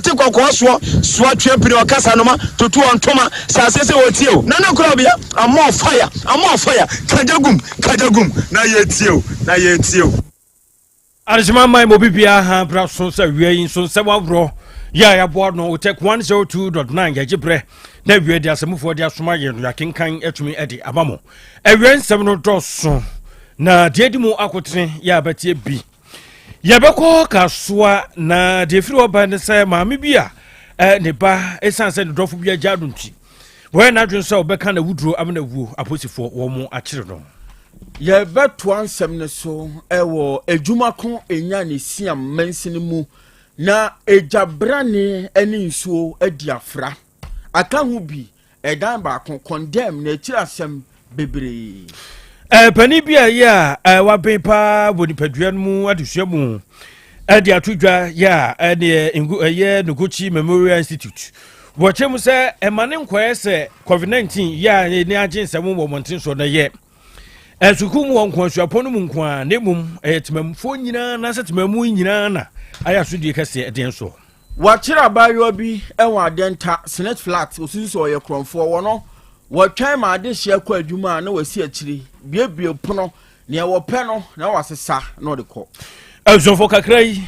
Ɔte kɔkɔɔ soɔ soa twe pini ɔkasa noma tutu ɔntoma sɛ aseɛ sɛ wɔtie o Nana Korabea I'm fire I'm fire Kagya gum kagya gum na yɛtie o na yɛtie o. Adehyema man ma obi biara ha bra so sɛ awia yi nso nsɛm aworɔ yɛ a yɛaboa no wotɛk 102.9 yɛgye berɛ na awia de asɛmufoɔ de asoma yɛ no yɛakenkan atumi de ama mo. Awia nsɛm no dɔso na deɛ di mu akotene yɛ abɛteɛ bi. Yɛbɛkɔ kasoa na deɛ ɛfiri hɔ ba ne sɛ maame bi a eh, ne ba ɛsiane sɛ ne dɔfo bi agya no nti wɔyɛ n'adwene sɛ ɔbɛka na wuduro ama na wuo apolisifoɔ wɔn mo akyere no. Yɛbɛtoa nsɛm no so wɔ adwuma ko enya ne siam mansini mu na egya brane ne nsuo adi afra aka ho bi ɛdan baako condemn na akyiri asɛm bebree. Panin bi a ɛyɛ a waben paa wɔ nipadua no mu adesua mu ɛde ato dwa yɛ a ɛneɛ ɛyɛ Noguchi Memorial Institute wɔkyerɛ mu sɛ ɛma ne nkɔɛ sɛ COVID-19 yɛ a ɛni agye nsɛm wɔ mmɔnten soɔ no yɛ sukuu mu wɔ nko asuapɔn no mu nko a na mmom ɛyɛ temamufoɔ nyinaa anaasɛ temamu nyinaa na ayɛ asodie kɛseɛ ɛdeɛn soɔ. Wɔakyere abaayewa bi wɔ Adenta, Senate Flat, wɔsusu sɛ ɔyɛ korɔmfoɔ. Wɔ no, wɔtwɛn ma adehyeɛ kɔ adwuma a na wasi akyiri, buebue pono, nea wɔpɛ no na wasesa na ɔde kɔ. Abusuafoɔ kakra yi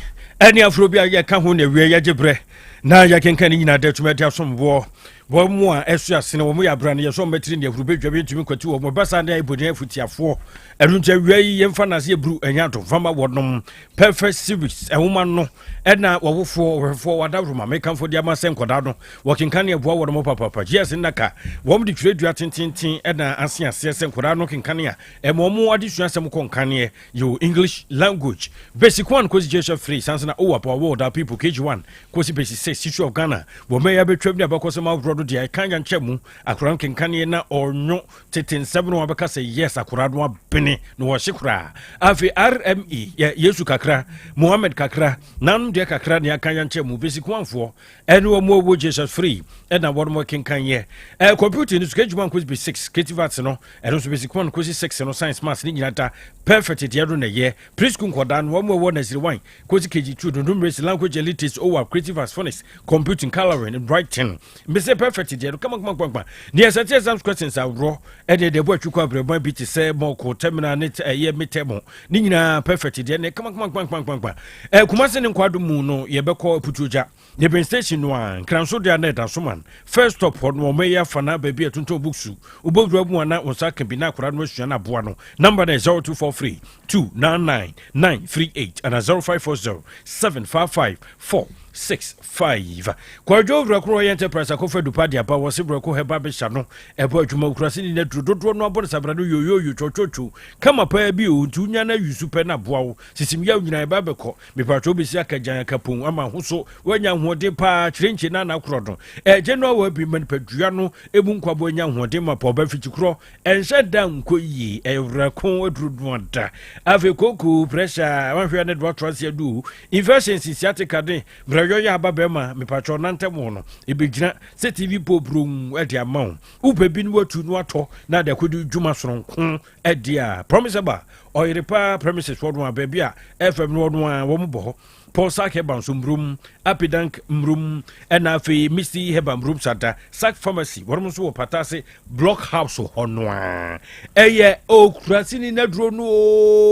ne aforo bi a yɛka ho na awie yɛgye berɛ na yɛkenkan ne nyinaa de atumi ade asom boɔ wɔn mu a ɛso asene wɔn yɛ abira no yɛsɔ mmatiri ne ahuru bɛdwa bi ntumi nkwati wɔn ɛba saa ne ayɛ bɔne afutiafoɔ ɛno nti awia yi yɛmfa no ase yɛburu ɛnyɛ adom fama wɔnom Perfect Series nwoma no ɛna wɔwofoɔ wɔhwɛfoɔ wɔadaworoma mekamfo de ama sɛ nkɔdaa no wɔkenkan ne ɛboa wɔn mo papapa GS nnaka wɔn de twerɛdua tententen ɛna ase aseɛ sɛ nkɔdaa no kenkane a ɛma wɔn adesua asɛm kɔ nkaneɛ yo English language basic 1 kɔsi JSF 3 sansa na OWAP award our people KG 1 kɔsi basic 6 History of Ghana wɔ mɛyɛ abɛtwam ne abakɔsɛm ahodoɔ no deɛ ɛka yankyɛ mu akora no kenkaneɛ na ɔnwo tete nsɛm no wabɛka sɛ yes akora no abene na wɔhye koraa afei rme yɛ yesu kakra mohammed kakra nanom deɛ kakra ne aka yɛnkyɛ mu bɛsi koanfoɔ ɛne wɔn ɛwɔ jesus free ɛna wɔn mo kenkan yɛ ɛɛ kɔmputa no so kg 1 kɔsi b6 creative arts no ɛno nso bɛsi koan kɔsi 6 no science maths ne nyina da perfect deɛ no na ɛyɛ preschool nkɔdaa no wɔn ɛwɔ nursery 1 kɔsi kg 2 no numeracy language and literacy owa creative arts phonics computing coloring and writing Mese perfect deɛ no kama kama kama deɛ ɛsɛ te exams questions aworɔ ɛdeɛ deɛ ɛbɔ atwi kɔ abrɛbɔn bi te sɛ mɔko terminal ne ɛyɛ metɛmo ne nyinaa perfect deɛ ne kama kama kama kama kama ɛɛ Kumasi ne nkwado mu no yɛbɛkɔ Putuogya ne ben station no a Nkranso deɛ na ɛda so man first stop hɔ no wɔn ɛyɛ afa na baabi a ɛtontɔn books wobɛwura mu a na wɔn nsa ka bi na akwadaa no asua no aboa no number no yɛ 0243 299 938 ana 0540 755 4 6 5. Kwadwo Werɛko Royal Enterprise akɔfa adupa de aba wɔse Werɛko Herbal Mixture no ɛbɔ adwuma okurase ni na duro dodoɔ no abɔ no sabra no yoyoyo twɔtwɔtwo kama paa bi o nti wonya no ayusu pɛ na aboa wo sisim yaw nyinaa ɛba bɛkɔ mepatwɔ wobɛsi akagyan akapon ama ho so woanya ahoɔden paa kyerɛnkye na anakorɔ no ɛgye no awɔ abi ma nipadua no emu nkwabɔ anya ahoɔden ma pɔ ɔba mfikyikورɔ ɛnhyɛ da nkɔ yie ɛyɛ werɛko aduro no ada afei koko pressure wanhwɛ ne doa to ase adu infections sciatica ne Mmerɛyɔ yɛ aba bɛrima mepatwɔ nantɛm wo no ɛbɛgyina sɛ TV po brom de ama wo wopɛ bi no watu no atɔ na de akɔdi dwuma soronko ɛde a promise ɛba ɔyere paa premises hɔ no a baabi a FM no no a wɔn bɔ hɔ Paul Sack Heba nso mbrom Apidank mbrom ɛna afei Misty Heba mbrom sada Sack Pharmacy wɔn nso wɔ Patase Block House hɔ no a ɛyɛ okurasini naduro no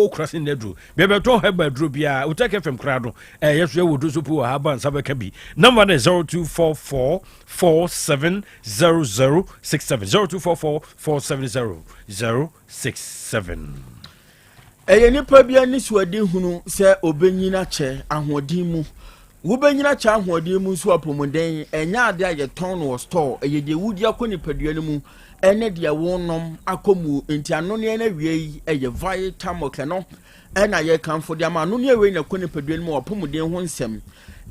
okurasini naduro bɛbɛtɔn heba aduro biara Otec FM koraa no ɛyɛ so yɛwɔ doso po wɔ ha ba nsa bɛka bi number no 0244 470067 0244 470067. Ɛyɛ nipa bi anisoadehunu sɛ obenyin akyɛ ahoɔden mu. Wobenyin akyɛ ahoɔden mu nso apɔmuden ɛnyɛ ade a yɛtɔn no wɔ store, ɛyɛ deɛ wodi akɔ nipadua no mu ɛne deɛ wonom akɔ mu. Nti anonneɛ no awiei ɛyɛ Vitamilk ɛno ɛna yɛkamfo de ama anonneɛ wei na ɛkɔ nipadua no mu wɔ apɔmuden ho nsɛm.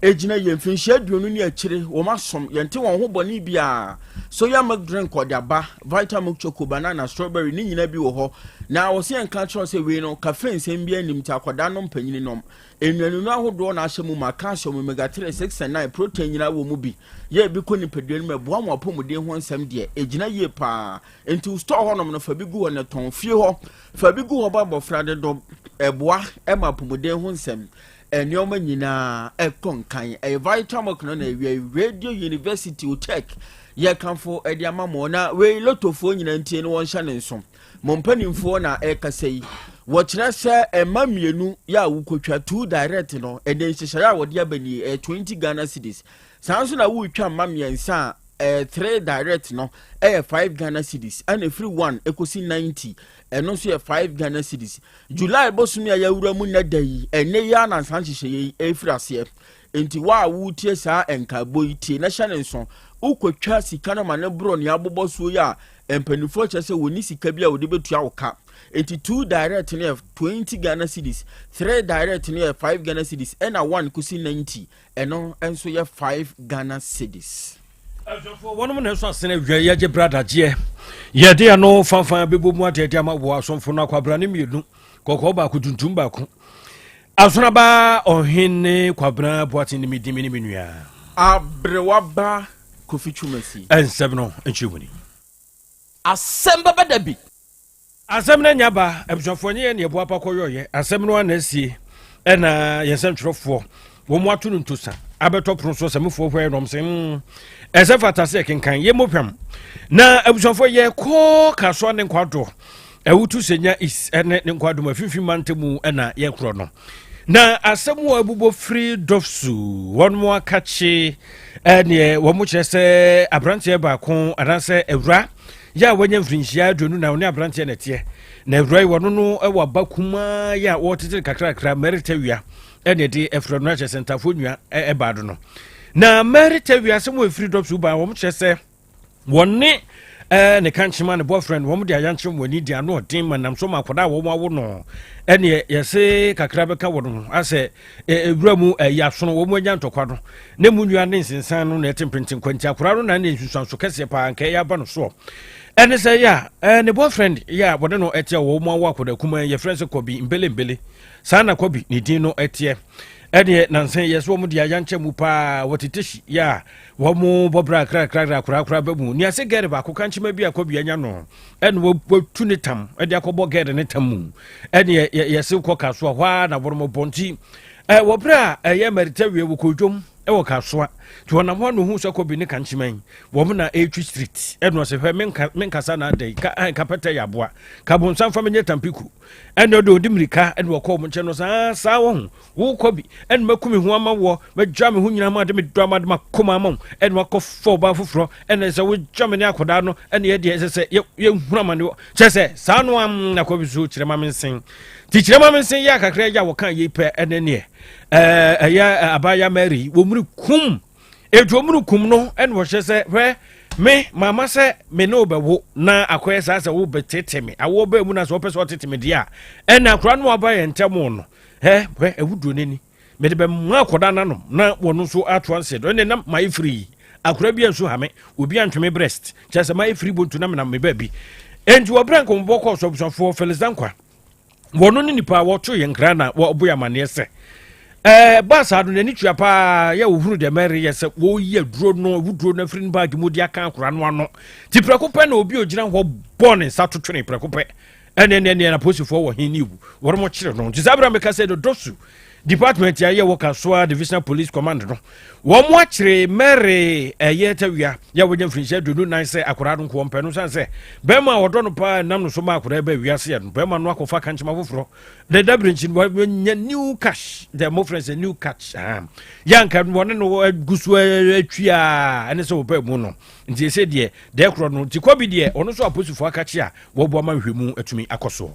Egyina yɛn mfinhyia 20 ne akyire, wɔn asom, yɛnte wɔn ho bɔne biara. Soya milk drink ɔde aba, Vitamilk choco, banana, strawberry ne nyinaa bi wɔ hɔ. Na wɔsɛ yɛn ka kyerɛ sɛ wei no, cafe nsɛm biara nnim nti akwadaa nom panyini nom. Nnuanunu ahodoɔ na ahyɛ mu ma, calcium, omega 3, 6 and 9, protein nyinaa wɔ mu bi. Yɛ ebi kɔ nipadua no mu ɛboa mo apɔmuden ho nsɛm deɛ, egyina yie paa. Nti wo store hɔnom no fa bi gu hɔ na tɔn. Fie hɔ, fa bi gu hɔ ba abɔfra de dɔ, ɛboa ma apɔmuden ho nsɛm. Nneɛma nyinaa ɛkɔ nkan. Ɛyɛ Vitamilk no na awia Radio University Otec yɛkamfo de ama mo. Na wei lotofoɔ nyinaa ntie no wɔnhyɛ ne nso. Mo mpanimfoɔ na ɛrekasa yi. Wɔkyerɛ sɛ mma mmienu yɛ a wokotwa two direct no, ɛnɛ nhyehyɛeɛ a wɔde aba nie, ɛyɛ 20 Ghana cedis. Saa nso na woretwa mma mmiɛnsa a, ɛyɛ three direct no ɛyɛ 5 Ghana cedis, ɛna ɛfiri 1 ɛkɔsi 90 ɛno nso yɛ 5 Ghana cedis. July bosome a yɛawura mu nnɛ da yi, ɛnɛ yi ara na saa nhyehyɛeɛ yi ɛrefiri aseɛ. Enti wo a woretie saa nkaebɔ yi, tie na hyɛ ne nso. Wokɔtwa sika no ma no borɔ nea abobɔ soɔ yi a, mpanimfoɔ kyerɛ sɛ wɔnni sika bi a wɔde bɛtua wo ka. Enti two direct no yɛ 20 Ghana cedis, three direct no yɛ 5 Ghana cedis, ɛna one kɔsi 90 ɛno nso yɛ 5 Ghana cedis. Abusuafoɔ, wɔnom na ɛsɔ asene awia yi agye berɛ adagyeɛ. Yɛde ano fanfan bɛbɔ mu adeɛ de ama wɔ asomfo no akwabrane mmienu, kɔkɔɔ baako, tuntum baako. Asonaba Ɔhene Kwabena Boateng ne me din, me ne me nua. Aberewa ba Kofi Twumasi. Nsɛm no nkyerɛmu ni. Asɛm bɛba da bi. Asɛm no anya ba, abusuafoɔ nyɛ yɛn na yɛboa pa kɔyɔeɛ. Asɛm no ara na asie, ɛna yɛn nsɛntwerɛfoɔ wɔn ato no ntosa abɛtɔ pono so sɛmefoɔ hwɛ nom sɛ mm, ɛsɛ fata sɛ yɛkenkan yɛ mmɔ Na abusuafoɔ yɛkɔ Kasoa ne Nkwadwo Awutu Senya East ne ne Nkwadwo mu afimfini mantamu na yɛkorɔ no. Na asɛm a abobɔ firi dɔfsu wɔn mu akakye ɛneɛ wɔn kyerɛ sɛ aberanteɛ baako anaasɛ awura yɛ a wanya mfirinhyia 20 na ɔne aberanteɛ na ɛteɛ na awura yi wɔno no wɔ aba kumaa yɛ a wɔtetete kakrakra mɛreta wia ɛne ɛde ɛfrɛ no akyɛ sɛ ntafoɔ nua ɛbaa do no na mɛreta wia asɛm a ɛfiri dɔfsu baa wɔn kyerɛ sɛ Wɔne ɛɛ ne kankyema ne boyfriend wɔn de ayankyerɛ wɔn ani di ano ɔden ma nam so ma akwadaa a wɔn awo no ɛneɛ yɛse kakra bɛka wɔn ho asɛ ewura mu ɛyɛ asono wɔn anya ntɔkwa no ne mu nua ne nsensan no na ɛte mpenten kwanti akwadaa no na ne nsusuanso kɛseɛ paa nka ɛyɛ aba no soɔ ɛne sɛ yɛ a ɛɛ ne boyfriend yɛ a wɔne no ɛte a wɔn awo akwadaa kumaa yɛfrɛ sɛ kɔbi mbele mbele saa na kɔbi ne din no ɛteɛ ɛneɛ nansa yɛ so wɔn de ayankyɛ mu paa wɔtete hyi yɛ a Wɔn bɔ bra krakrakra korakora ba mu. Nea sɛ gɛre baako kankyema bi a kɔbea anya no, ɛna watu ne tam de akɔbɔ gɛre ne tam mu. Ɛne yɛse kɔ kasoa hɔ ara na wɔn bɔ nti. Wɔ berɛ a ɛyɛ marita wie wɔkɔ dwom wɔ kasoa. Nti wɔnam hɔ na ohun sɛ kɔbi ne kankyema yi wɔn na ɛretwi street. Ɛna ɔsɛ hwɛ menkasa na adɛn ka nka pɛtɛ yɛ aboa. Ka bonsam fa menyɛ tampiku. Ɛna ɔde ɔde mirika ɛna wɔkɔ wɔn nkyɛn no saa saa wɔn ho. Wokɔ bi, ɛna maku me ho ama woɔ, magya me ho nyinaa ma de me dɔ ama de makoma ama wo, ɛna wakɔfa ɔbaa foforɔ, ɛna sɛ wogya me ne akɔdaa no, ɛna yɛ deɛ ɛsɛ sɛ yɛhunu amane wɔ. Kyerɛ sɛ, saa no am na kɔ bi so kyerɛ ma me nsen. Nti kyerɛ ma me nsen yɛ akakra yɛ a wɔka yei pɛ, ɛne neɛ ɛyɛ abaya Mary, wɔmuni kum. Enti wɔmuni kum no, ɛna wɔhyɛ sɛ, hwɛ, me mama sɛ me ne wo bɛwo na akɔyɛ saa sɛ wobɛtete me awoɔ bɛɛ mu na sɛ wɔpɛ sɛ ɔtete me deɛ a ɛna akora no aba yɛ ntɛm no Hɛ, hwɛ, awuduro no ni. Mede bɛma akɔda no anom na wɔno nso atoa nse do. Ɛne na mayɛ firi. Akora bi ansu ha me, obi antwe me breast. Kyerɛ sɛ mayɛ firi bontu na menam me baabi. Enti wɔ berɛ a nkɔmmɔbɔ kɔɔ so abusuafoɔ Felix Dankwa, wɔno ne nipa a wɔto yɛn nkra na wɔbɔ yɛn amanneɛ sɛ ɛɛ baa saa no n'ani tua paa yɛ wɔhunu deɛ mɛreyɛ sɛ wɔyi aduro no awuduro no afiri ne baage mu de aka akora no ano. Nti prɛko pɛ na obi a ɔgyina hɔ bɔɔ ne nsa to twene prɛko pɛ. Ɛne ɛne ɛne na polisifoɔ wɔ he ne wɔn mo kyerɛ no nti saa abira meka sɛ dɔdɔsu department a yɛ wɔ Kasoa divisional police command no wɔn mo akyere Mary ɛyɛ tawia yɛ wɔnya mfirinhyia 24 sɛ akwadaa no nkoɔ mpɛ no san sɛ bɛrima a ɔdɔ no paa nam no so ma akwadaa bɛ wiase yɛ no bɛrima no akɔfa kankyema foforɔ na da bere nkyi no wɔnya new cash the mo friends new cash ah yɛ anka wɔne no gu so atwi a ɛne sɛ wɔbɛ mu no nti ɛsɛ deɛ deɛ korɔ no nti kɔbi deɛ ɔno nso apolisifoɔ akakye a wɔboa ma nhwɛmu atumi akɔ soɔ.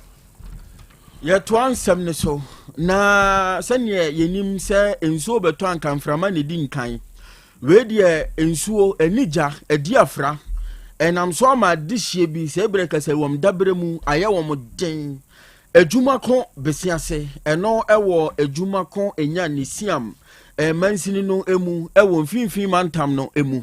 Yɛtoa nsɛm no so, na sɛdeɛ yɛnim sɛ nsuo bɛtɔ anka mframa na ɛdi nkan. Wei deɛ nsuo ani gya, adi afra. Ɛnam so ama adehyeɛ bi sɛ berɛ kasa wɔn daberɛ mu ayɛ wɔn den. Adwuma ko besi ase, ɛno ɛwɔ adwuma ko enya ne siam mansini no mu ɛwɔ mfimfini mantam no mu.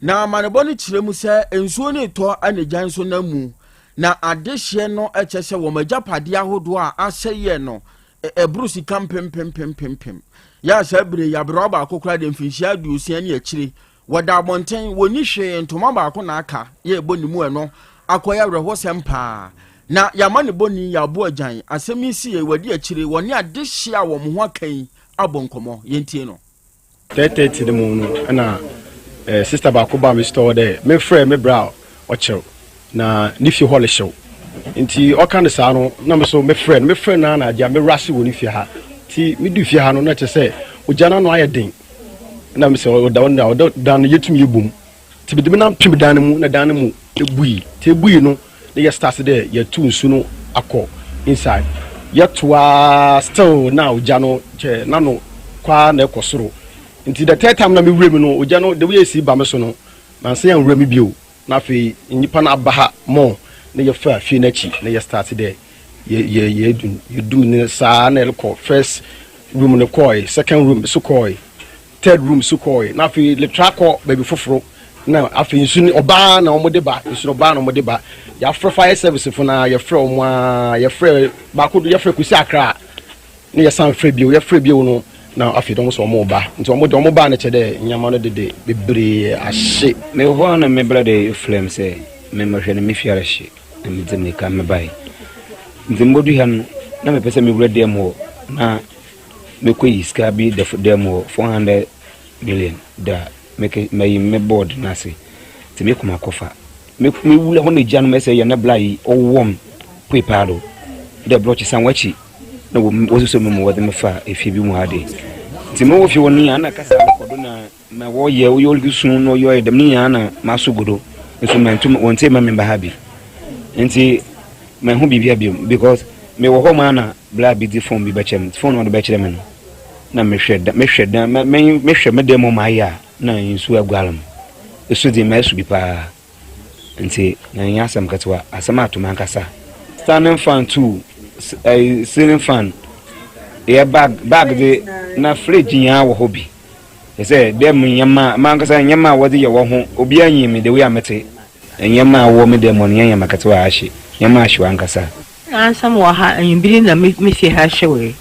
Na amanebɔ no kyerɛ mu sɛ nsuo no retɔ na gya nso nam mu, na adehyeɛ no kyɛ sɛ wɔn agyapadeɛ ahodoɔ a asɛeɛ no ɛboro sika mpempempempempem. Yɛ a saa bere yi aberewa baako koraa de mfinhyia 60 ne akyire wɔda abɔnten, wɔnni hwee, ntoma baako na aka yɛ ɛbɔ ne mu ɛno akɔyɛ awerɛhosɛm paa. Na yɛama ne bɔni yɛ aboa agyan. Asɛm yi si yɛ wɔadi akyire wɔne adehyeɛ a wɔn ho aka yi. abɔ nkɔmmɔ. Yɛntie no. 10:30 no mu no na eh, sister baako baa me store dɛ memfrɛ me bra a ɔkyɛw na ne fie hɔ rehyew. Nti ɔka no saa no na me so mefrɛ no, mefrɛ no ara na agya me rush wɔ ne fie ha. Nti medu fie ha no na kyerɛ sɛ ogya no ano ayɛ den. Na mesɛ ɔda ɔda ɔda dan no yɛtumi yɛbom. Nti mede me nan pem dan no mu na dan no mu ebui. Nti ebui no na yɛ start dɛ yɛto nsu no akɔ inside. Yɛto ara still na ogya no kyɛ n'ano kɔ ara na ɛkɔ soro. Nti the third time na me wura mu no ogya no the way esi ba me so no mansan anwura mu bio. Na afei nyimpa no aba ha more na yɛfa fie n'akyi na yɛ start dɛ yɛ yɛ yɛdum yɛdum ne saa na yɛkɔ first room no kɔe, second room so kɔe. Third room so kɔɔe na afei letra kɔ baabi foforo na afei nsu no ɔbaa na wɔde ba nsu no ɔbaa na wɔde ba yɛafrɛ fire service fo na yɛfrɛ wɔn a yɛfrɛ baako do yɛfrɛ kɔsi akra na yɛsan frɛ bio yɛfrɛ bio no na afei de wɔn sɛ wɔn ba nti wɔn de wɔn baa no kyɛ dɛ nneɛma no dede bebree ahye. Mewɔ hɔ a na me bra de frɛ me sɛ memmɛhwɛ no me fie arehye na medze mirika mebae nti mbodu ha no na mepɛ sɛ mewura dan mu hɔ na Mekoyi sika bi da dan mu hɔ, 400 million da meke mayi me board no ase nti mekɔ makɔfa. Me mewura hɔ na egya no mɛsɛ yɛ na bla yi ɔwɔ m pue paa do dɛ blɔkye san w'akyi na wɔsosɔ me mu wɔdze me fa efie bi mu ha de. Nti mowɔ fie hɔ no nyinaa na kasa no kɔ do na Ma wɔyɛ woyɛ ɔleke su na ɔyɛ ɔyɛ dɛm ne nyinaa na maso gu do nso mantum wɔntie ma memba ha bi nti manhu biribia biom because mewɔ hɔ maa na bla bi dze phone bi bɛkyerɛ me phone na ɔde bɛkyerɛ me no na mehwɛ da mehwɛ dan mehwɛ me dan mu mayɛ a na nsu aguare mu esu dze masu bi paa Nti na ɛnyɛ asɛm ketewa, asɛm ato m'ankasa. Standing fan too, ɛyi ceiling fan, yɛ bag bag de na fridge nyinaa wɔ hɔ bi. Ɛsɛ dɛ mu nneɛma m'ankasa nneɛma a wɔde yɛ wɔ ho, obiara nyim me the way a mete. Nneɛma a ɔwɔ me dan mu no nyɛ nneɛma ketewa a ahye, nneɛma ahyew ankasa. Nansa mowɔ ha anwummere na me fie ha hyewee.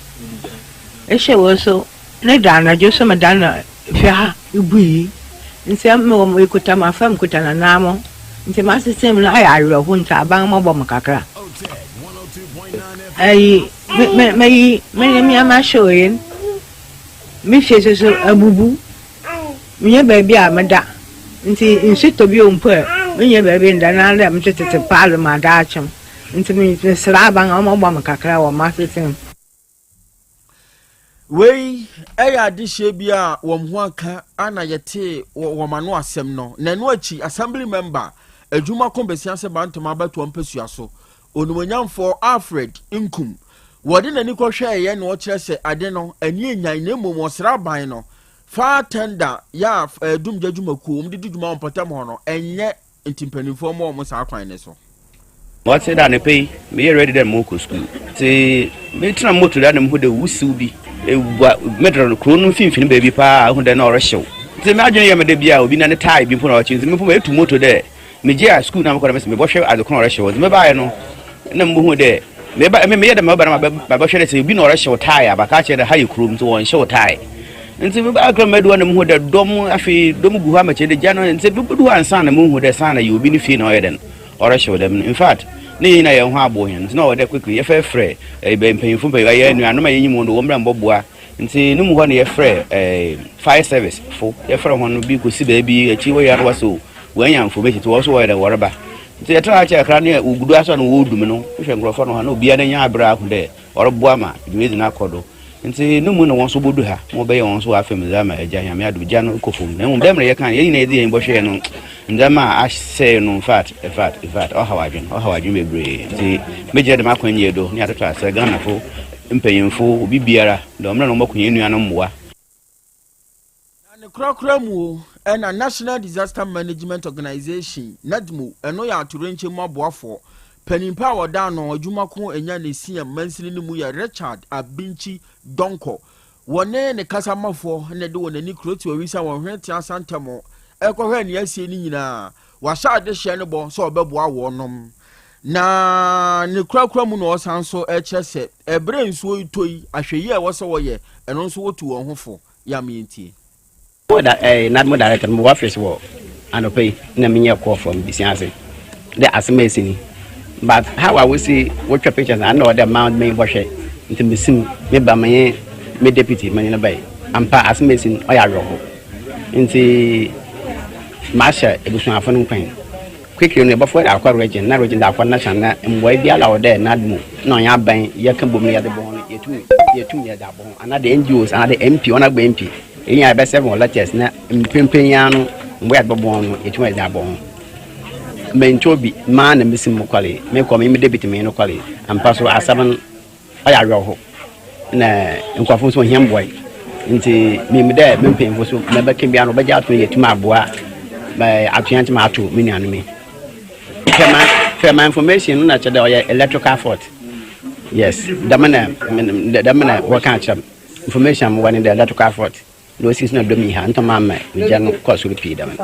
Ehyewee nso ne da anadwo nso meda na fie ha bui. Nti mewɔ mekuta m'afa mekuta nananom nti m'asetena mu no ayɛ awerɛho nti aban mmɔbɔ me kakra. Ayi me me meyi me nneɛma hyewee no me fie nso so abubu. Mennya baabi a meda nti nsu tɔ bio mpo a mennya baabi nda na dɛ metsetetse paado ma daakye ntsi meserɛ aban a wɔmmɔboa me kakra wɔ m'asetsena mu. Wei yɛ adehyeɛ bi a wɔn ho aka na yɛtee wɔn ano asɛm no. Na ɛno akyi, Assembly Member, Adwuma Ko Besiase Bantam Abatoɔ Mpasua so, Onimuonyamfoɔ Alfred Nkum, wɔde n'ani kɔhwɛeɛ na ɔkyerɛ sɛ ade no, ani nnyan na mmom ɔsrɛ aban no Fire tender yɛ a ɛɛ dumgya dwumakuo wɔn de di dwuma wɔ mpɔtam hɔ no ɛnyɛ nti mpanimfoɔ mmɔ wɔn saa kwan no so. Ɔtse dɛ anapa yi meyɛ ready dɛ morokɔ skuul ntsi metsena moto do a na muhu dɛ wusiw bi egua me do kurow no mfinimfin beebi paa a ehu dɛ nna ɔrehyew ntsi m'adwen yɛ me dɛ bi a obi na ne tae bi mpo na ɔrekye ntsi me mpo metu moto dɛ Megyaa skuul na mokɔ na mese mebɔhwɛ adze kor a ɔrehyew ntsi mebae no nna mubohun dɛ meba emi meyɛ dɛ mebɛba na mabɛhwɛ dɛ sɛ obi na ɔrehyew tae a bɛaka akyerɛ dɛ ha yɛ kurom ntsi wɔnnhyew tae. Ntsi mebaa kurom medu hɔ na muhun dɛ dɔm afei dɔm gu hɔ ama kyerɛ dɛ gya no ntsi mubodu hɔ ansaana muhu dɛ saana yɛ obi ne fie na ɔyɛ dɛn ɔrehyew dɛm no. Infact na hɛn nyina hɛnho abow hɛn ntsi na ɔwɔ dɛ quickly yɛfrɛfrɛ mpanyimfo mpanyimfo ɛyɛ enuanom a yenyim hɔn do wɔmbra mbɔboa. Ntsi no mu hɔ na yɛfrɛɛ fire service fo, yɛfrɛɛ hɔn no bi kosi beebi, ekyir wɔyɛ ara wɔse o, woenya information ntsi hɔn so wɔyɛ dɛn wɔreba. Ntsi yɛtsenaa hɔ kyɛɛ kakra na wogu do ara so a na wodum no, ehwɛ nkorɔfo no hɔ a na obiara n'enyi aber ahu dɛ ɔroboa ma dwumadzi no akɔ do. Ntsi no mu na hɔn so bodu ha ma wɔbɛyɛ hɔn so wɔafamu dze ama Egya, Nyame adom gya no kɔ famu. Na mbom dɛ mbrɛ yɛkãe no, hɛn nyina yɛdze hɛn enyi bɔhwɛɛ no, ndzɛmba a asɛɛ no infact, infact, infact ɔhaw adwen, ɔhaw adwen beberee. Ntsi megyina dɛm akwan yi do na yɛatoto asrɛ Ghanafo mpanyimfo, obi biara, dɛ ɔmbra na ɔmbɔko hɛn nuanom mboa. Na ne korakora mu o, ɛna National Disaster Management Organisation, NADMO, ɛno yɛ atoyerɛnkyɛm mu aboafoɔ panin pa a wɔda ano adwuma ko anya ne Siam mansini no mu yɛ Richard Abinkyi Donkor. Wɔne ne kasamafoɔ na ɛde wɔn ani kuro te ɔwisa wɔn hwene tea santam ɛkɔhwɛ nea asie no nyinaa. Wahyɛ adehyeɛ no bɔ sɛ ɔbɛboa wɔnom. Na ne korakora mu na ɔsan nso ɛkyerɛ sɛ ɛberɛ nsuo yi tɔ yi ahwɛyie a ɛwɔ sɛ wɔyɛ ɛno nso wɔtu wɔn ho fo. Yɛ a yɛntie. Mo da eh, NADMO director no mowɔ office wɔ anɔpa yi na menyɛ call from Bisiase dɛ asɛm a esi ni but how a wosi wotwa pictures na na ɔwɔ dɛ ma menyi bɔhwɛ nti mesim meba menye me deputy menye no bae. Ampa, asɛm a esi no, ɔyɛ awerɛhow. Ntsi mahyɛ ebusuafo no nkuran. Quickly no, yɛbɔfoa dze akɔ region, na region dze akɔ national, na mbuae biara a ɔwɔ dɛ NADMO na ɔnye aban yɛka bɔ mu na yɛdze bɔ ho no, yetum yetum yɛdze abɔ ho. Anaa dɛ NGOs, anaa dɛ MP, ɔno MP. Hɛn nyina yɛbɛserve hɔn letters na mprempren yi ara no, mboa a yɛdze bɔbɔ hɔn no, yetum yɛdze abɔ ho. Menntse obi, maa na mesi mu kɔree. Mekɔ, menye me deputy menye no kɔree. Ampa so, asɛm no, ɔyɛ awerɛhow na nkorɔfo so ohia mboa ntsi minyim dɛ me mpanyimfo so mebɛka biara no wɔbɛgye ato yetum aboa ma atoyerɛnkyɛm a ato me nuanom yi. Per my per my information no na kyerɛ dɛ ɔyɛ electrical fault. Yes, dɛm na dɛm na wɔka akyerɛ me. Information a mowɔ ne dɛ electrical fault na osi so na dɔm yi ha ntɔm ama ogya no kɔ sor pii dɛm.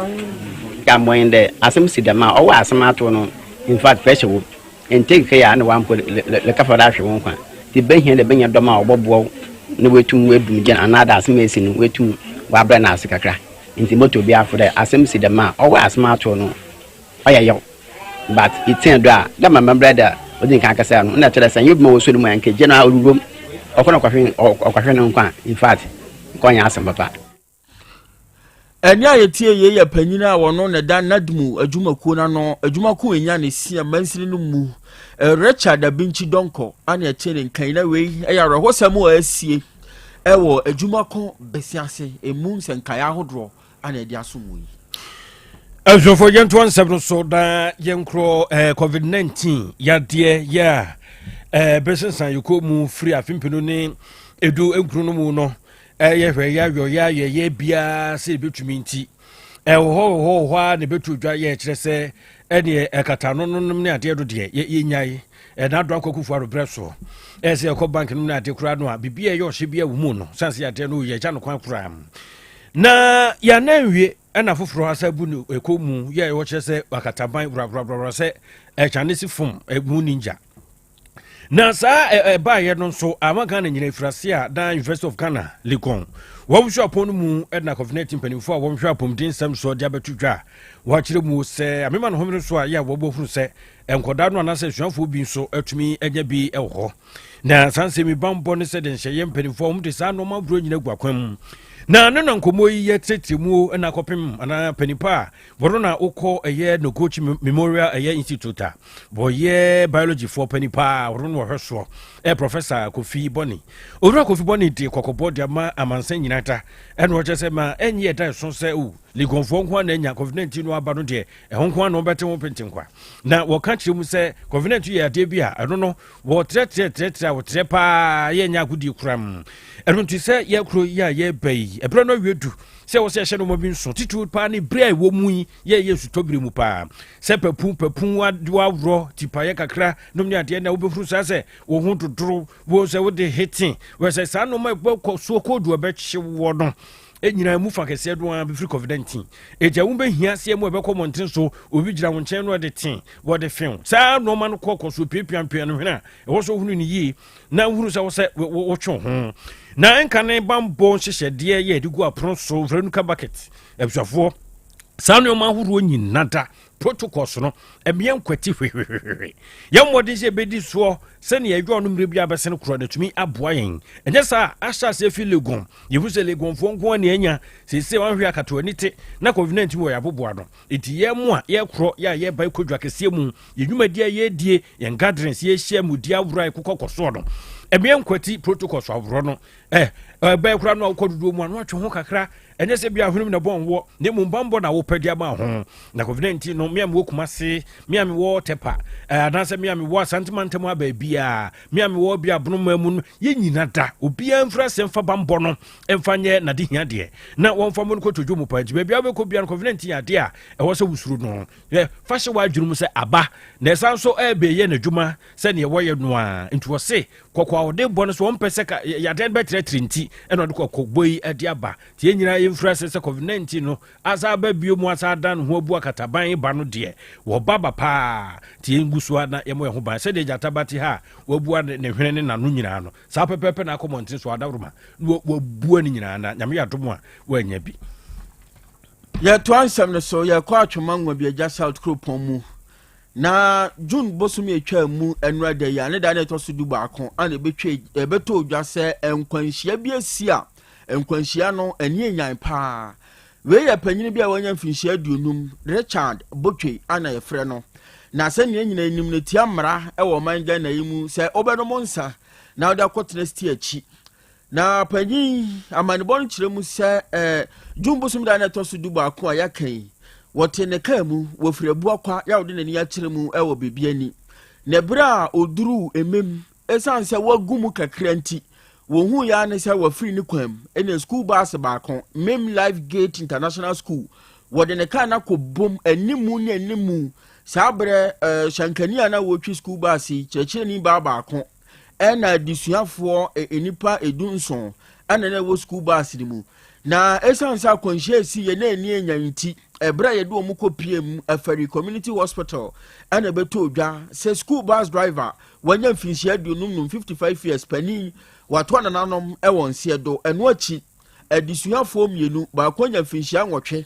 Ka mboa nye dɛ asɛm si dɛm a ɔwɔ asɛm ato no in fact pressure wɔ mu. Nntake care a nna wɔampo rekɛfa do ahwe wo nkwa. Ntsi ibehia dɛ ebenya dɔm a wɔbɔboa wo na woetum woedum gya no anaadɛ asɛm a esi no woetum wɔabrɛ no ase kakra. Ntsi moto obiara fo dɛ asɛm si dɛm a ɔwɔ asɛm ato no ɔyɛ yaw but itsea do a dɛ ma mbrɛ dɛ odzi nkan kasae no nna kyerɛ dɛ sɛ nnyɛ obi ma wosuo no mu a nka gya no ara oruwura mu ɔkɔ na ɔkɔhwe no nkwa a infact nka ɔnnyɛ asɛm papa. Ɛnne a yɛtie yei yɛ panyin a wɔno na ɛda NADMU adwumakuo no ano, adwumako ɛnya ne si mansini no mu, Richard Abinkyi Donkor ana ɛte ne nkan na wei ɛyɛ awerɛhosɛm a asie ɛwɔ adwumako bɛsi ase emu nsɛnkaeɛ ahodoɔ ana ɛde asom wɔ yi. Abusuafoɔ yɛntoa nsɛm no so na yɛnkorɔ eh, covid-19 yadeɛ yɛ a eh, bɛsensan yɛkɔ mu firi afe mpenu ne edu nkron no mu no Ɛyɛ hwɛ yɛ ayɔ yɛ ayɛ yɛ biara sɛ ebetumi nti ɛwɔ hɔ wɔ hɔ wɔ hɔ ara na ebetu dwa yɛ kyerɛ sɛ ɛneɛ ɛkata no no nom ne adeɛ do deɛ yɛ yɛnyae ɛna adɔ akɔkufo arobrɛ so ɛsɛ ɛkɔ bank nom ne adeɛ koraa no a biribi a ɛyɛ ɔhyɛ bi a wɔ mu no san sɛ adeɛ no yɛ gya no kwan koraa na yɛana nwie ɛna foforɔ asa bu no ɛkɔ mu yɛ ɛwɔ kyerɛ sɛ akataban wrawrawrawra sɛ ɛkyane si fam ɛmu ninja Na saa ɛbaeɛ no nso ama Ghana nyina afiri a na University of Ghana Legon wɔn suapɔn no mu na COVID-19 mpanimfoɔ a wɔhwɛ apɔmuden nsɛm soɔ de abɛto dwa a wɔakyerɛ mu sɛ amema no homene so a yɛ a wɔbɔ hunu sɛ nkɔdaa no anaasɛ asuafoɔ bi nso atumi anya bi wɔ hɔ. Na saa nsɛm yi bammɔ ne sɛ de nhyɛeɛ mpanimfoɔ a wɔde saa nneɛma ahoroɔ nyina gu akwan mu. Na ne na nkɔmmɔ yi yɛ tiatia mu na akɔpem anaa panipa a Wɔno na wokɔ ɛyɛ Noguchi Memorial ɛyɛ Institute a wɔyɛ biology foɔ pani paa wɔno na wɔhwɛ soɔ ɛ Professor Kofi Bɔne. Owura Kofi Bɔne de kɔkɔbɔ de ama amansan nyinaa da ɛna ɔkyerɛ sɛ ma ɛnyɛ ɛda ɛso sɛ o Legonfoɔ nko na anya COVID-19 no aba no deɛ ɛho nko na wɔbɛte ho pentenkwa. Na wɔka kyerɛ mu sɛ COVID-19 yɛ adeɛ bi a ɛno no wɔtrɛtrɛ trɛtrɛ a wɔtrɛ paa yɛ nyɛ agodie koram. Ɛno nti sɛ yɛkuro yi a yɛba yi ɛberɛ no awie du sɛ ɛwɔ sɛ yɛhyɛ nneɛma bi nso titiriw paa ne bere a ɛwɔ mu yi yɛyɛ nsutɔbere mu paa sɛ papu papu aworɔ tipaeɛ kakra nom ne adeɛ na wobɛhunu saa sɛ wo ho dodoro wo sɛ wode hete wɔ sɛ saa nneɛma ɛbɛkɔ soɔ koodu ɛbɛkye wɔ no nyinaa mu fa kɛseɛ do ara bɛfiri covid-19 ɛgya wo bɛhia sɛ mu ɛbɛkɔ mmɔnten so obi gyina wo nkyɛn no ɛde te wɔde few saa nneɛma no kɔkɔ so piapiapia no hwene a ɛwɔ sɛ wohunu no yie na wohunu sɛ wo sɛ wotwe ho na ɛnka ne bammɔ nhyehyɛdeɛ yɛ de gu apono so veronica bucket abusuafoɔ saa nneɛma ahodoɔ nyina da protocols no ɛmeɛ nkwati hwehwehwehwe yɛn mmɔden sɛ ɛbɛdi soɔ sɛnea ɛdwa no mmerɛ bi abɛsene korɔ no atumi aboa yɛn ɛnyɛ saa ahyɛ aseɛ fi legon yɛhu sɛ legonfoɔ nko a ne anya seesei wanhwɛ akato ani te na covid-19 wɔ yɛaboboa no Enti yɛn mo a yɛkorɔ, yɛ a yɛba kɔ dwa kɛseɛ mu, yɛn dwumadie a yɛredie, yɛn gatherings, yɛhyia mu di aworɔ a ɛkokɔ kɔ soɔ no, ɛmeɛ nkwati protocols aworɔ no, ɛ ɛbɛyɛ koraa no a wokɔ dodoɔ mu a no atwe ho kakra, ɛnyɛ sɛ bia hwenem na bɔn wɔ, na mmom bammɔ na wopɛ de ama ho. Na COVID-19 no, me a mewɔ Kumase, me a mewɔ Tepa, anaasɛ me a mewɔ Asante mantam ha baabiara, me a mewɔ bia Bonoma mu no, yɛn nyina da, obiara mfiri aseɛ mfa bammɔ no mfa nyɛ n'ade hia deɛ na wɔmfa mo no kɔto dwo mu paa nti baabi a wobɛkɔ bia no covid-19 yɛ adeɛ a ɛwɔ sɛ wosuro no fa hyɛ w'adwene mu sɛ aba na ɛsan so ɛbɛyɛ n'adwuma sɛdeɛ wɔyɛ no a nti wɔse kɔkɔ a wɔde bɔ no so wɔmpɛ sɛ yadeɛ no bɛtrɛtrɛ nti ɛna ɔde kɔkɔbɔ yi de aba nti yɛn nyinaa yɛmfiri ase sɛ covid-19 no asa aba bio mu asa ada ne ho abu akataban ba no deɛ wɔba ba paa nti yɛngu so a na yɛmmɔ yɛn ho ban sɛdeɛ gyata ba te ha a wabua ne hwene ne n'ano nyinaa no saa pɛpɛɛpɛ na akɔ mmɔnten so adaworoma na wabua ne nyinaa na Nyame yɛ adom a wanya bi. Yɛtoa nsɛm no so, yɛkɔ Atwoma Nwabiagya South kuropɔn mu. Na June bosome a ɛtwaa mu nnora da yi a ne da na ɛtɔ so dubaako a na ɛbɛtwa ɛbɛtɔ dwa sɛ nkwanhyia bi asi a nkwanhyia no ani anyan paa. Wei yɛ panyin bi a wanya mfinhyia 50, Richard Botwe a na yɛfrɛ no. Na sɛnea nyina nim no tia mmara wɔ ɔman Ghana yi mu sɛ wobɛnom nsa na wode akɔtena sti akyi. Na panyin yi amanebɔ no kyerɛ mu sɛ eh, June bosom da na ɛtɔ so 11 a yɛaka yi, wɔte ne kaa mu, wɔfiri Abuakwa yɛ a wɔde n'ani akyerɛ mu wɔ biribi ani. Na berɛ a ɔduruu Emem, ɛsiane sɛ wagu mu kakra nti, wɔhuu yɛ ara ne sɛ wafiri ne kwan mu. Ɛna sukuu baase baako, Mem Life Gate International School, wɔde ne kaa no akɔbom animu ne animu. Saa berɛ eh, hyɛnkani a na wɔretwi sukuu baase yi, kyerɛkyerɛni baa baako, ɛna adesuafoɔ nnipa 17 ɛna na ɛwɔ sukuu baase no mu. Na ɛsiane sɛ akwanhyia ɛsi yɛ na ɛni anya nti, ɛberɛ a yɛde wɔn kɔ pie mu Afari Community Hospital ɛna ɛbɛtɔ odwa sɛ sukuu bus driver wanya mfinhyia 55, 55 years, panin wato anananom ɛwɔ nseɛ do. Ɛno akyi adesuafoɔ mmienu, baako anya mfinhyia 8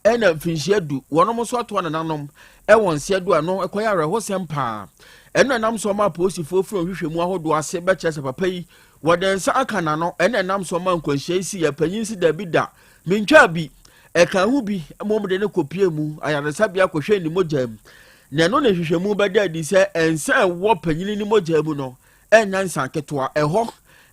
ɛna mfinhyia 10, wɔnom nso ato anananom ɛwɔ nseɛ do. Ɛno ɛkɔyɛ awerɛhosɛm paa. Ɛno ɛnam so ma apolisifoɔ firi nhwehwɛmu ahodoɔ ase bɛkyerɛ sɛ papa yi wɔde nsa aka n'ano, ɛna ɛnam so ma nkwanhyia yi si yɛ. Panyin si dabi da, mentwaa bi, ɛka ho bi mmom de ne kɔpie mu ayaresabea kɔhwɛ ne mogya mu, na ɛno ne nhwehwɛmu bɛda adi sɛ nsa ɛwɔ panyin ne mogya mu no ɛnyɛ nsa ketewa. Ɛhɔ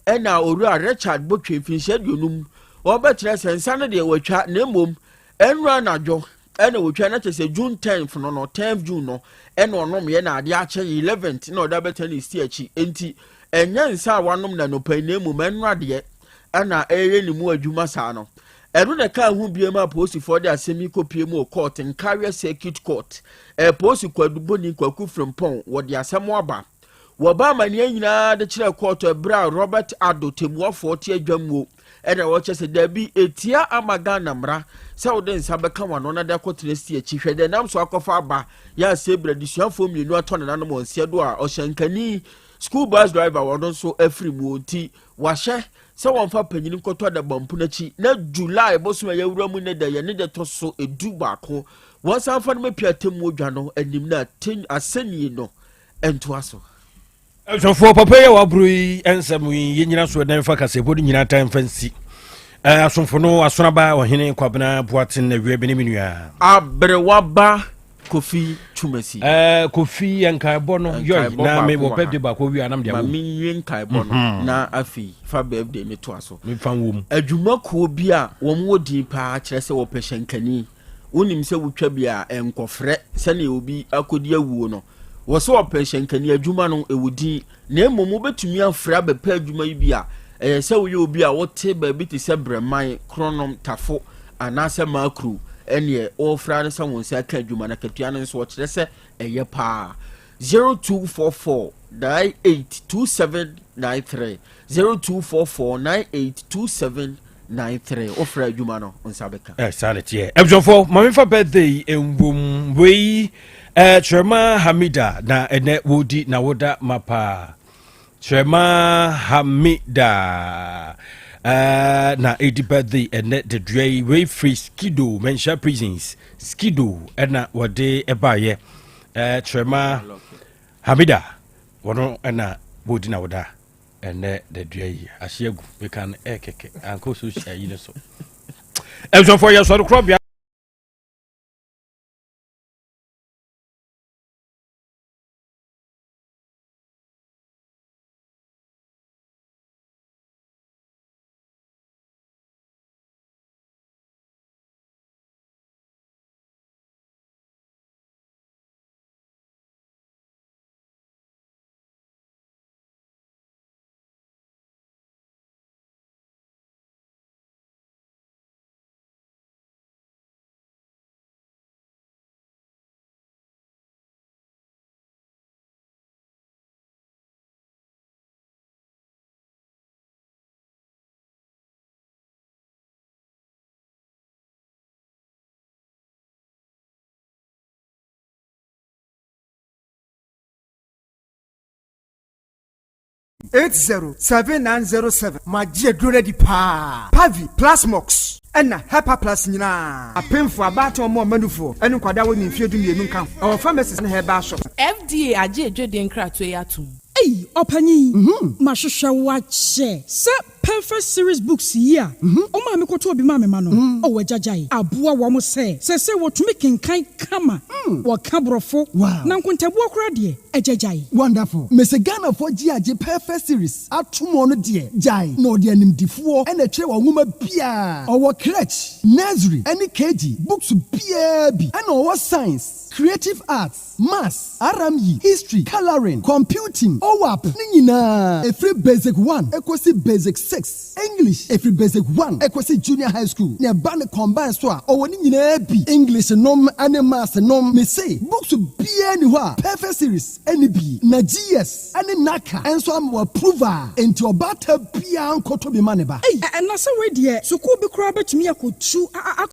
ɛna owura Richard Botwe mfinhyia 50 wɔbɛkyerɛ sɛ nsa no deɛ wɔatwa, na mmom ɛnura anadwo ɛna wɔtwa, na kyerɛ sɛ June 10th no, 10th June no ɛna ɔnom yɛ, na adeɛ akyɛ 11th na ɔde abɛtena ne si akyi. Enti ɛnyɛ nsa a wanom na nɔpa yi, na mmom ɛnura deɛ ɛna ɛyɛ ne mu adwuma saa no. Ɛno na ɛka ho bie ma apolisifoɔ de asɛm yi kɔpie mu wɔ court, Nkareɛ Circuit Court. Ɛpolisi Kwaduboni Kwaku Frimpɔn wɔde asɛm aba. Wɔba amanneɛ nyinaa de kyerɛɛ kɔɔto ɛberɛ a Robert Addo tɛmmuafoɔ te adwammuo ɛna wɔkyɛ sɛ dabi, ɛtia ama Ghana mmara sɛ wode nsa bɛka w'ano na de akɔtena si akyi. Hwɛ deɛ nam so akɔfa aba yɛ asɛ berɛ adesuafoɔ mmienu atɔ nenanom wɔn nseɛ do a ɔhyɛnkani school bus driver wɔn nso afiri mu nti wahyɛ sɛ wɔmfa panyin nkɔtɔ adabampono akyi na July bosom a yɛawura mu ne da yɛ ne de tɔ so 11 wɔnsan fa no mɛpia atemmuo dwa no anim na asɛnnie no ntoa so. Abusuafoɔ papa yi a waboro yi nsɛm yi yɛnyina so ɛdan fa kasɛbɔ no nyinaa tan fa nsi asomfo no asonaba ɔhene Kwabena Boaten na awia bi ne me nua Aberewaba Kofi Twumasi. Kofi yɛ nkaebɔ no yɔi na me wɔ birthday baako wie anam deɛ ma menwie nkaebɔ no na afei fa birthday ne toa so. Mefa wɔ mu. Adwumakuo bi a wɔn wɔ din paa kyerɛ sɛ wɔpɛ hyɛnkani. Wonim sɛ wotwa bi a ɛnkɔfrɛ sɛnea obi akɔdi awuo no. Wɔ sɛ wɔpɛ hyɛnkani adwuma no ɛwɔ din, na mmom wobɛtumi afrɛ abɛpɛ adwuma yi bi a, ɛyɛ sɛ woyɛ obi a wote baabi te sɛ Brɛman, Kronom, Tafo anaasɛ Makro, ɛneɛ wɔfrɛ no sɛ wo nsa ka adwuma no. Akatua no nso wɔkyerɛ sɛ ɛyɛ paa. 0244 982793, 0244 982793, wofrɛ adwuma no nsa bɛka. Eh, saa ne teɛ. Abusuafoɔ, ma memfa birthday nwom wei. Kyerɛma Hamida na ɛnɛ wɔdi na woda ma paa. Kyerɛma Hamida na ɛdi birthday ɛnɛ dedua yi. Wei firi Skido, Manhyia Prisons, Skido ɛna wɔde ɛbaeɛ. Kyerɛma Hamida wɔno ɛna wɔdi na woda ɛnɛ dadua yi. Ahye agu meka no ɛkɛkɛ ankɔ social yi no so. Abusuafoɔ, yɛ sɔre korɔbea. 807907 Magye aduro no adi paa. Pavi, Plasmox. Ɛna Hepa Plus nyinaa. Apemfo, abaatan, wɔn a wɔma nufoɔ, ɛne nkwadaa a wɔnni mfeɛ 12 nka ho. Ɛwɔ pharmacies ne herbal shops. FDA agye adwadie nkratoɔ yi atom. Ei ɔpanyin, mahwehwɛ wo akyɛ. Sɛ Perfect Series Books yi a wo maame kɔtɔɔ bi maa me ma no, oh agyagyae, aboa wɔn sɛ seesei wɔtumi kenkan kama, wɔka Borɔfo, na nkontabuo koraa deɛ, agyagyae. Wonderful. Mese Ghanafoɔ gye agye Perfect Series atom ɔno deɛ gyae na ɔde animdifoɔ na ɛtwerɛ wɔ nwoma biaa. Ɔwɔ crèche, nursery ɛne KG books biaa bi ɛna ɔwɔ science, creative arts, maths, RME, history, colouring, computing, OAP ne nyinaa ɛfiri basic one ɛkɔsi basic six, English ɛfiri basic one ɛkɔsi junior high school na ɛba ne combine so a ɔwɔ ne nyinaa bi English nom ɛne maths nom. Mese books biaa ni hɔ a Perfect Series ɛni bi na GS ɛne NaCCA nso ama approve a enti ɔbaata biara nkɔtɔ bi ma ne ba. Ei, ɛna sɛ wei deɛ, sukuu bi koraa bɛtumi akɔtu.